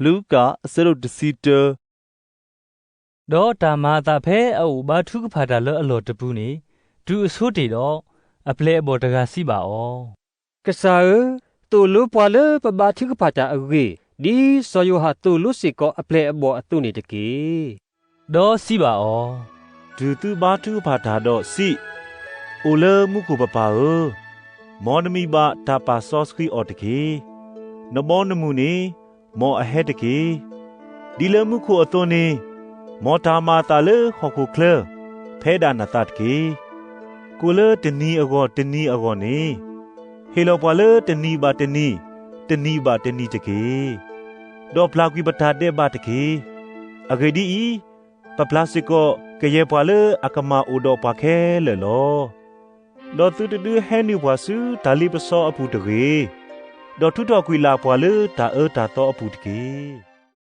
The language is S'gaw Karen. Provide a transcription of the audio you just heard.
လူၤကၣ် အဆၢဒိၣ်တဆံတၢ. ဒီးတၢ်မၤအသးဖဲအအိၣ်ဘါထုကဖၣ်တၢ်လၢအလီၢ်တပူၤန့ၣ် တုၤအဆိတ့ၢ်ဒီး, အပျဲၢ်အဘီၣ်တဂၤစံးဘၣ်အီၤ, ကစၢ်ဧၢ, သိၣ်လိပှၤလၢပဘါထုကဖၣ်တၢ်အဂ့ၢ်, ဒ်စီၤယိၤဟၣ်သိၣ်လိစ့ၢ်ကီးအပျဲၢ်အဘီၣ်အသိးန့ၣ်တက့ၢ်. ဒီးစံးဘၣ်အီၤ, တုၤသုဘါထုကဖၣ်တၢ်ဒီးစံး, အိၣ်လၢမူခိၣ်ပပၢ်ဧၢ, မ်နမံၤဘၣ်တၢ်ပာ်စီဆှံအီၤတက့ၢ်. နဘီနမုၢ်န့ၣ် မ်အဟဲတက့ၢ်. ဒ်လၢမူခိၣ်အသိးန့ၣ်, မ်တၢ်မၤအသးလၢဟီၣ်ခိၣ်ချၢ ဖဲဒၣ်နသးတက့ၢ်. ကိၣ်လၢတနံၤအဂီၢ်တနံၤအဂီၢ်န့ၣ်, ဟ့ၣ်လီၤပှၤလၢတနံၤဘၣ်တနံၤ, တနံၤဘၣ်တနံၤတက့ၢ်. ဒီးပျၢ်ကွံာ်ပတၢ်ဒဲးဘးတက့ၢ်. အဂ့ၢ်ဒ်အံၤ, ပပျၢ်စ့ၢ်ကီးကယဲၢ်ပှၤလၢအကမၢ်အိၣ်ဒီးပှၤခဲလၢာ်လီၤ. ဒီးသုတဒုးဟဲနုာ်ပှၤဆူတၢ်လ့ပစီအပူၤတဂ့ၤ, ဒီးထုးထီၣ်ကွံာ်လၢ်ပှၤလၢတၢ်အၢတၢ်သီအပူၤတက့ၢ်.